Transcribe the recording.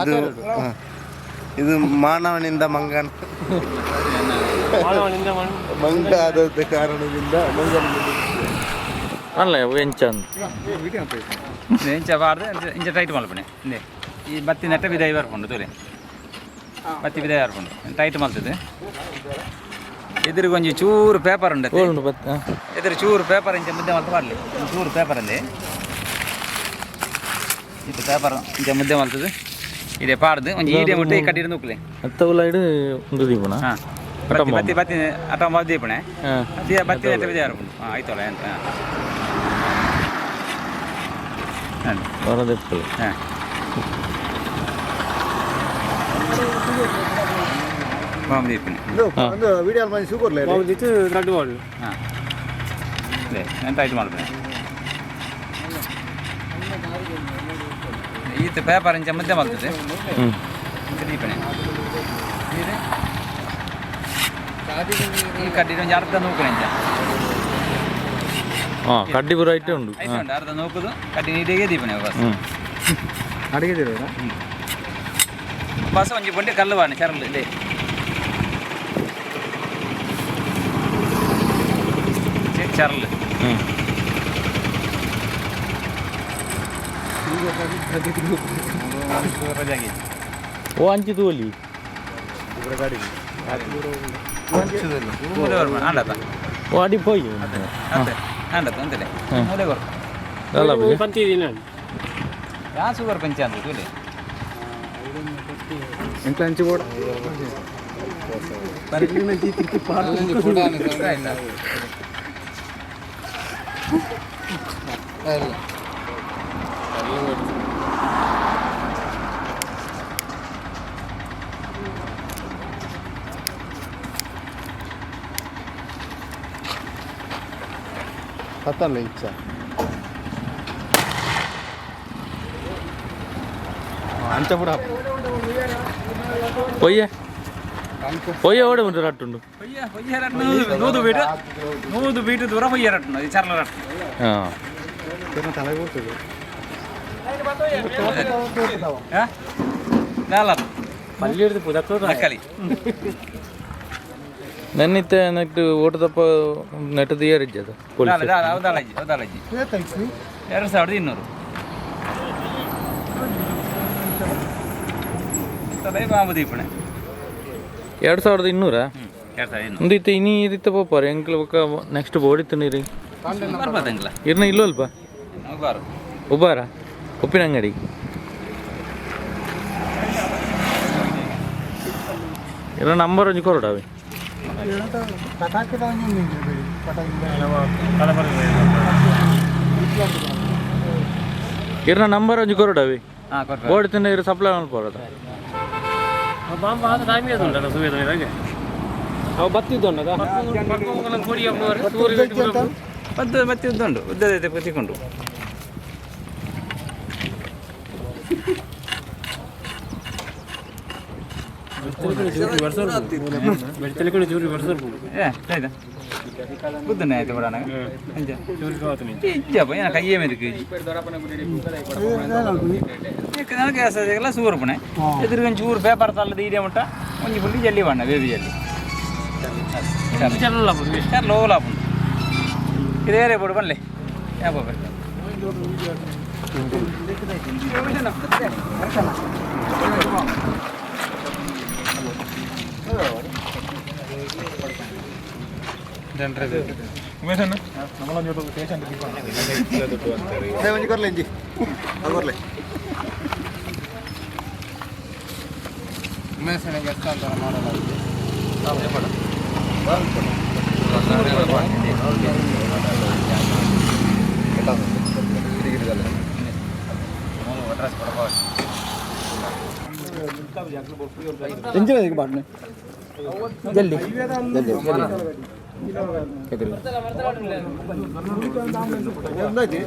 ಇದು ಇದು ಮಾನವನಿಂದ ಮಂಗನ ಮಂಗ ಆದದ್ದ ಕಾರಣದಿಂದ ಮಂಗನ. ಅಲ್ಲ, ಎಂಚ? ಇಂಚ ಬಾರ್ದು, ಇಂಚ ಟೈಟ್ ಮಲ್ಪಣೆ. ಇಂದೆ ಈ ಬತ್ತಿ ನೆಟ್ಟ ಬಿದಾಯಿ ಬರ್ಪುಂಡು ತೂಲೆ. ಬತ್ತಿ ಬಿದಾಯಿ ಬರ್ಪುಂಡು. ಟೈಟ್ ಮಲ್ತದೆ. ಎದುರುಗೊಂಜಿ ಚೂರು ಪೇಪರ್ ಉಂಡು. ಉಂಡು ಬತ್ತ. ಎದುರು ಚೂರು ಪೇಪರ್ ಇಂಚ ಮುದ್ದೆ ಮಲ್ತು ಮಾಡಲಿ. ಚೂರು ಪೇಪರ್ ಅಂದೆ. ಇದು ಪೇಪರ್ ಇಂಚ ಮುದ್ದೆ ಮಲ್ತದೆ. ಇದೆ ಪಾಡ್ದು ಒಂಜಿ ಈಡೆ ಮುಟ್ಟೆ ಈ ಕಡ್ಡಿ ನೂಕ್ಲೆ. ಅತ್ತವುಲ ಇಡು ಒಂದು ದೀಪನ. ಹಾಂ, ಬತ್ತಿ ಬತ್ತಿ ಬತ್ತಿ ಅಟ ದೀಪಣೆ. ಬತ್ತಿ ಬತ್ತಿ ನೆಟ್ಟ ಬಿದಾಯಿ ಬರ್ಪುಂಡು. ಹಾಂ, ಆಯ್ತಲ್ಲ ಎಂತ? ಹಾಂ. ಬರದೆಪ್ಪಲು. ಹಾಂ, ಬಾಂಬ್ ದೀಪಣೆ. ವಿಡಿಯೋ ಮಾಡಿ ಸೂಪರ್. ಹಾಂ, ಅದೇ ಎಂತ ಆಯ್ತು ಮಾಡ್ಬೇಕು. ಈತ ಪೇಪರ್ ಇಂಚ ಮುದ್ದೆ ಮಲ್ತದೆ. ಇಂಚ ದೀಪಣೆ. ಇದು ಈ ಕಡ್ಡಿ ಒಂಜಿ ಅರ್ಧ ನೂಕುನ ಇಂಚ. ಹಾಂ, ಕಡ್ಡಿ ಪೂರ ಐಟೆ ಉಂಡು. ಆಯ್ತು ಉಂಟು. ಅರ್ಧ ನೂಕುದು ಕಡ್ಡಿ ನೀಟಿಗೆ ದೀಪಣೆ ಬಸ್. ಅಡಿಗೆ. ಬಸ್ ಒಂಜಿ ಬಂಡಿ ಕಲ್ಲು ಬಾಣೆ ಚರಲ್ ಇದೆ. ಚರಲ್. ಓ, ಅಂಚಿ ತೂಲಿ. ಮೂಲೆ ಬರ್ಬ ಆಂಡತ. ಓ, ಅಡಿ ಪೋಯಿ. ಅತ್ತೆ ಆಂಡತ ಅಂತಲೇ ಮೂಲೆ ಬರ್. ಅಲ್ಲ. ಯಾ ಸುಗರ್ ಪಂಚ ಅಂತ ತೂಲೆ. ಎಂತ ಹಂಚಿ ಬೋಡ. ಪತ್ತಲ್ಲ ಇಚ್ಚ. ಅಂಚ ಪೂರ. ಪೊಯ್ಯೆ ಪೊಯ್ಯೆ ಓಡೆ ಉಂಟು ರಟ್ಟುಂಡು. ಪೊಯ್ಯ ಪೊಯ್ಯ ರಟ್ನು 100 ಬೀಟು, 100 ಬೀಟು ದೂರ ಪೊಯ್ಯ ರಟ್ನು ಈ ಚರ್ಲ ರಟ್ನು. ತಲೆ ಹೋಗ್ತದೆ. ಹಾ, ದಾಲ ತಕ್ಕಲಿ. ನನ್ನಿತ್ತೆ ನೆಟ್ ಓಟ ತಪ್ಪ ನೆಟ್ ದಿಯರಿಜ್ಜ ಅದು. ದಾಲ. ಪೊಲೀಸ್. ದಾಲ ಹೌದಾಲಜ್ಜಿ ಹೌದಾಲಜ್ಜಿ. 2200. ತಲೆ ಬಾಂಬು ದೀಪಣೆ. 2200. 2200. ಒಂದು ಇತ್ತೆ ಇನಿ ಇದಿತ್ತ ಪೋಪಾರ ಎಂಕ್ಲ ಬೊಕ್ಕ ನೆಕ್ಸ್ಟ್ ಬೋರ್ಡ್ ಇತ್ತು ನೀರು. ಬರ್ಬೋದಂಗ್ಲ. ಇರ್ನ ಇಲ್ಲಲ್ಪ. ಬಾರು. ಉಬಾರ ಉಪ್ಪಿನ ಅಂಗಡಿ. ಇರ ನಂಬರ್ ಒಂಜಿ ಕೊರಡಾವೆ. ಪಟಾಕಿ. ಪಟಾಕಿ. ಇರ್ನ ನಂಬರ್ ಒಂಜಿ ಕೊರಡಾವೆ. ಹಾಂ, ಕೊರ್ಪ. ಬೋರ್ಡ್ ತಿನ್ನ ಇರು ಸಪ್ಲೈ ಮಲ್ಪೋರದ. ಮತ್ತೆ ಮತ್ತೆ ಉದ್ದುಂಡು ಉದ್ದದ ಪ್ರತಿಕೊಂಡು. ಏ ಆಯ್ತಾ ಬುದ್ಧನೇ ಆಯ್ತು ಬಿಡೋಣ. ಅಂಚ ಇಜ್ಜಪ್ಪ ಏನ ಕೈಯೇ ಮೇದಕ್ಕೆ ನನಗೆ ಎಲ್ಲ ಸೂರು ಪುಣೆ ಎದುರು ಚೂರು ಪೇಪರ್ ತಲ್ಲದ ಈಡೆ ಮುಟ್ಟ ಒಂಜಿ ಪುಳ್ಳಿ ಜಲ್ಲಿ ಬಣ್ಣ ಬೇಬಿ ಜಲ್ಲಿ ಚರ್ಲ ಓಲಾಪುಂಡು. ಇದು ಬೇರೆ ಬೋಡು ಬನ್ಲೆ ಯಾ ಬಾಬೆ. ಒಂಜಿ ಕೊರ್ಲೆ ಇಂಜಿ ಕೊರ್ಲೆ. ಜಲ್ದಿ. ಎಂದಾಜಿ.